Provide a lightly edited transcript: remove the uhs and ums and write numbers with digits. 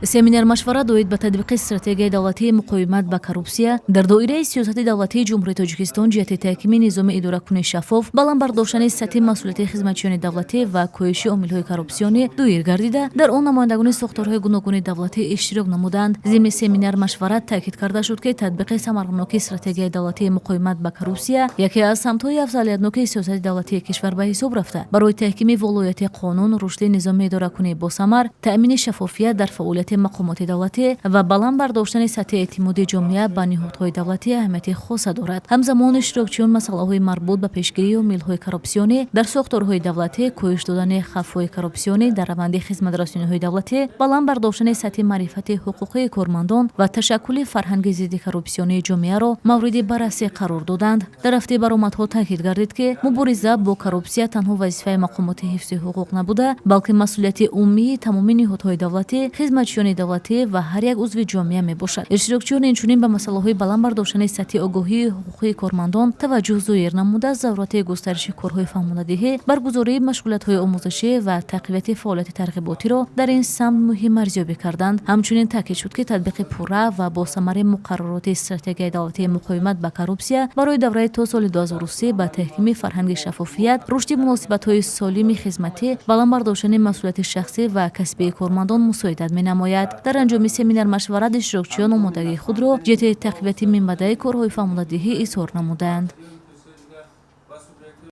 Семинар-машварат доир ба татбиқи Стратегияи давлатии муқовимат ба коррупсия дар доираи сиёсати давлатии Ҷумҳурии Тоҷикистон ҷиҳати таҳкими низоми идоракунии шаффоф, баланд бардоштани сатҳи масъулияти хизматчиёни давлатӣ ва коҳиши омилҳои коррупсионӣ доир гардида, дар он намояндагони сохторҳои гуногуни давлатӣ иштирок намуданд. Зимни семинар-машварат таъкид карда шуд, ки татбиқи самарноки Стратегияи давлатии муқовимат ба коррупсия яке аз самтҳои афзалиятноки сиёсати давлатии кишвар ба ҳисоб рафта, барои таҳкими волояти қонун, рушди низоми идоракунии босамар, таъмини шаффофият дар фаъолияти мақомоти давлатӣ ва баланд бардоштани сатҳи эътимоди ҷомеа ба ниҳодҳои давлатӣ аҳамияти хоса дорад. Ҳамзамон, иштирокчиён масъалаҳои марбут ба пешгирии омилҳои коррупсионӣ дар сохторҳои давлатӣ, коҳиш додани хавфҳои коррупсионӣ дар раванди хизматрасониҳои давлатӣ, баланд бардоштани сатҳи маърифати ҳуқуқии кормандон ва ташаккули фарҳанги зидди коррупсионии ҷомеаро мавриди баррасӣ қарор доданд. Дар рафти баромадҳо таъкид гардид, ки мубориза бо коррупсия танҳо вазифаи мақомоти ҳифзи ҳуқуқ набуда, балки масъулияти умумии тамоми ниҳодҳои давлатӣ, хизматчиёни давлатӣ ва ҳар як узви ҷомеа мебошад. Иштирокчиён инчунин ба масъалаҳои баланд бардоштани сатҳи огоҳии ҳуқуқии кормандон таваҷҷӯҳ зоҳир намуда, зарурати густариши корҳои фаҳмонадиҳӣ, баргузории машғулиятҳои омӯзишӣ ва тақвияти фаъолияти тарғиботиро дар ин самт муҳим арзёбӣ карданд. Ҳамчунин таъкид шуд, ки татбиқи пурра ва босамари муқаррароти Стратегияи давлатии муқовимат ба коррупсия барои давраи то соли 2030 ба таҳкими фарҳанги шаффофият, рушди муносибатҳои солими хизматӣ, баланд бардоштани масъулияти шахсӣ ва касбии кормандон мусоидат менамояд. Дар анҷоми семинар-машварат иштирокчиён омодагии худро ҷиҳати тақвияти минбаъдаи корҳои фаҳмонадиҳӣ изҳор намуданд.